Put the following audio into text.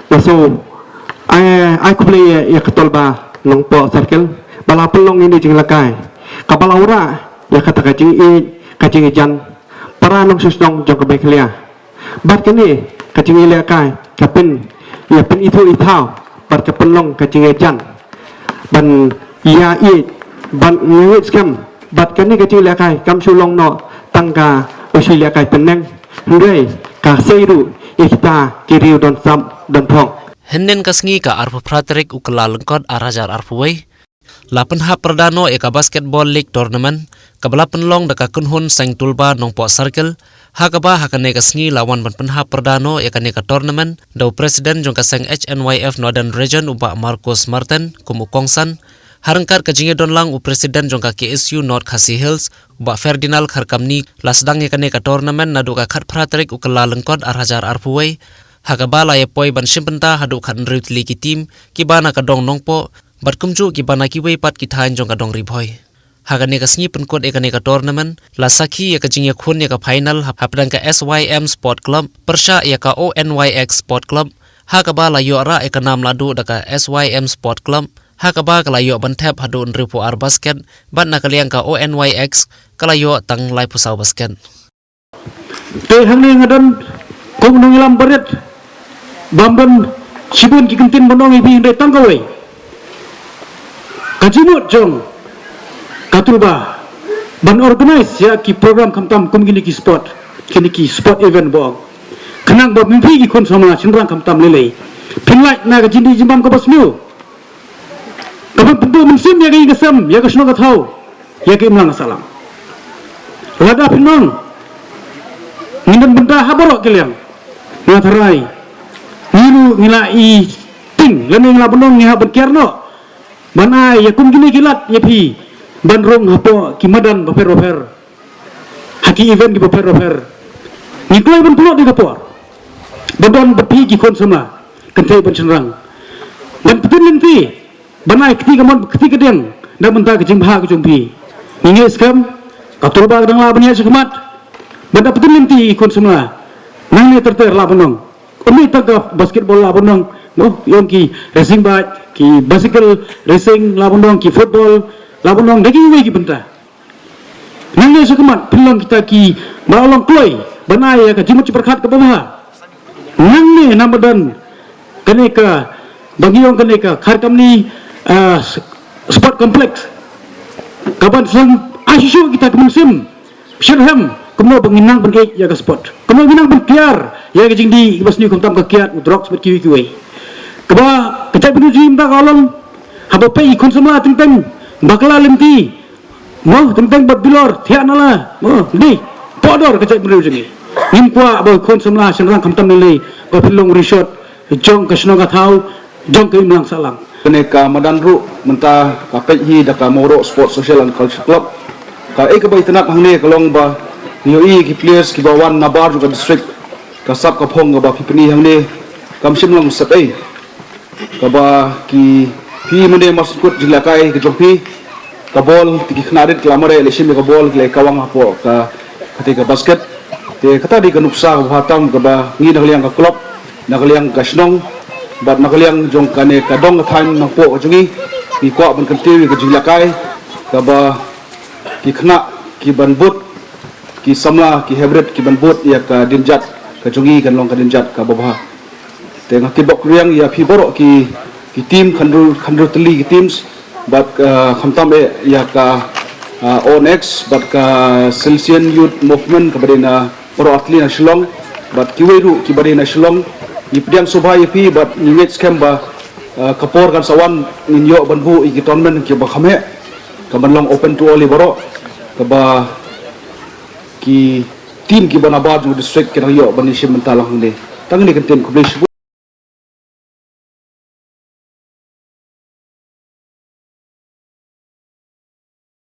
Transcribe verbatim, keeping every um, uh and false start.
Nga shu ai, ai khublei ïa, ïa ka Tolba Nongpoh Circle ba la pynlong ïa kane ka jingïalehkai kaba la wanrah ïa kata ka jingïeit, ka jingïeit jan para nongshong shnong jong ka Meghalaya. Bad kane ka jingïalehkai ka pyn, ïa pynithuh ithaw bad ka pynlong ka jingïeit jan ban ïa ïeit, ban ïa ïeit skhem. Bad kane ka jingïalehkai kam shu long noh tang ka u shu ïalehkai tyneng, hynrei ka sei ruh ïa kita ki riew don sap don thong. Hynnin ka sngi, ka arphew phra tarik u Kyllalyngkot ar hajar arphew wei, la pynhap pyrda noh ïa ka Basketball League Tournament kaba la pynlong da ka kynhun Seng Tulba Nongpoh Circle, ha kaba ha kane ka sngi la wan ban pynhap pyrda noh ïa kane ka tournament da u President jong ka seng H N Y F Northern Region, u Bah Marcos Martin, kum u kongsan, ha ryngkat ka jingïadon lang u President jong ka K S U North Khasi Hills, u Bah Ferdinand Kharkamni. La sdang ïa kane ka tournament naduh ka khatphra tarik u Kyllalyngkot ar hajar arphew wei, ha kaba la ïa poi ban shim bynta haduh khathynriew tylli ki team kiba na ka dong Nongpoh bad kumjuh kiba na kiwei pat ki thaiñ jong ka dong Ri Bhoi. Ha kane ka sngi pynkut ïa kane ka tournament, la sakhi ïa ka jingïakhun ïa ka final hap-, hapdeng ka S Y M Sport Club pyrshah ïa ka O N Y X Sport Club, ha kaba la ïoh rah ïa ka nam lahduh da ka S Y M Sport Club, ha kaba ka la ïoh ban thep haduh hynriewphew ar basket, bad na ka liang ka O N Y X ka la ïoh tang laiphew saw basket. Te hangne nga don kum u nongïalam barit bym don shibun ki kyntien ban ong ïa phi, hynrei tang kawei, ka jingmut jong ka Tulba ban organise ïa ki program khamtam kum kine ki sport, kine ki sport event ba ong, khnang ba ma phi ki khun samla shynrang khamtam lei lei phin lait na ka jingdih jingbam kaba sniew, kaba pynduh mynsiem ïa ka ïing ka sem, ïa ka shnong ka thaw, ïa ka imlang ka sahlang. Lada phin ong ngin don bynta ha baroh ki liang, nga tharai ngi ruh ngi la i ting, lane ngi la ban ong ngi hap ban kiar noh ban ai ïa kum kine ki lad ïa phi ban rung hapoh ki madan bapher bapher, ha ki event ki bapher bapher. Ngi kloi ban pynlut ïa ka por ba don bad phi ki khun samla kynthei bad shynrang ban pyntip lynti, ban ai kti kamon kti kadiang na ka bynta ka jingbha ka jong phi. Ngi ngeit skhem ka Tulba ka dang lah ban ïaid shakhmat ban da pyntip lynti ïa ki khun samla. Nangne ter ter lah ban ong, ym dei tang ka basketball lah ban ong, mo, ïa ki racing bike, ki bicycle racing lah ban ong, ki football lah ban ong, da kiwei ki bynta. Nangne shakhmat pynlong kita ki ba long kloi ban ai ïa ka jingmut jingpyrkhat kaba bha. Nangne namar don kane ka, ba ngi ong kane ka Kharkamni, ah, s-, sport complex, kaban sa ai shuh shuh kita ki mynsiem shitrhem kumno ba ngin nang ban ïeit ïa ka sport, kumno ngin nang ban kiar ïa ka jingdih kaba sniew khamtam ka kiad u drugs bad kiwei kiwei. Kaba ka jaitbynriew jong ngi mynta ka long haba peit ki khun samla teng teng ba kylla lynti, mo, teng teng bad bilor thiah nala, mo, dei pohdor ka jaitbynriew jong ngi. Ngim kwah ba ki khun samla shynrang khamtam lei lei ba phin long rishot jong ka shnong ka thaw, jong ka imlang sahlang. Kane ka madan ruh mynta ka peit hi da ka Mawroh Sports Social and Culture Club. Kaei kaba itynnad hangne ka long ba ngi ïohi ki players kiba wan nabar jong ka district, ka sap ka phong kaba phi pyni hangne kam shym long sep ei. Kaba ki, phi mynne mar shu kut jingïalehkai ka jong phi, ka bol te ki khynnah rit ki la mareh leit shim ïa ka bol, ki la kawang hapoh ka, kata ka basket. Te kata dei ka nuksa kaba bha tam kaba ngi na ka liang ka club, na ka liang ka shnong bad na ka liang jong kane ka dong ka thaiñ Nongpoh ka jong ngi, ngi kwah ban kyntiew ïa ka jingïalehkai kaba ki khynnah ki ban bud, ki samla ki heprit ki ban bud ïa ka dienjat ka jong ngi kan long ka dienjat kaba bha. Te nga kitbok riang ïa phi baroh ki, ki team, khynriew, khynriew tylli ki teams, bad, ah, khamtam eh ïa ka, ah, O N X bad ka Silesian Youth Movement kaba dei na baroh artylli na Shillong, bad kiwei ruh kiba dei na Shillong. Ngi pdiang sngewbha ïa phi bad ngi ngeit skhem ba, ah, ka por kan sa wan ngin ïoh ban buh ïa ki tournament kiba kham heh, kaban long open to all ïa baroh, kaba ki team kiba nabar jong district kin nang ïoh ban ïashim bynta lang hangne. Tang kine ki kyntien, khublei shibun.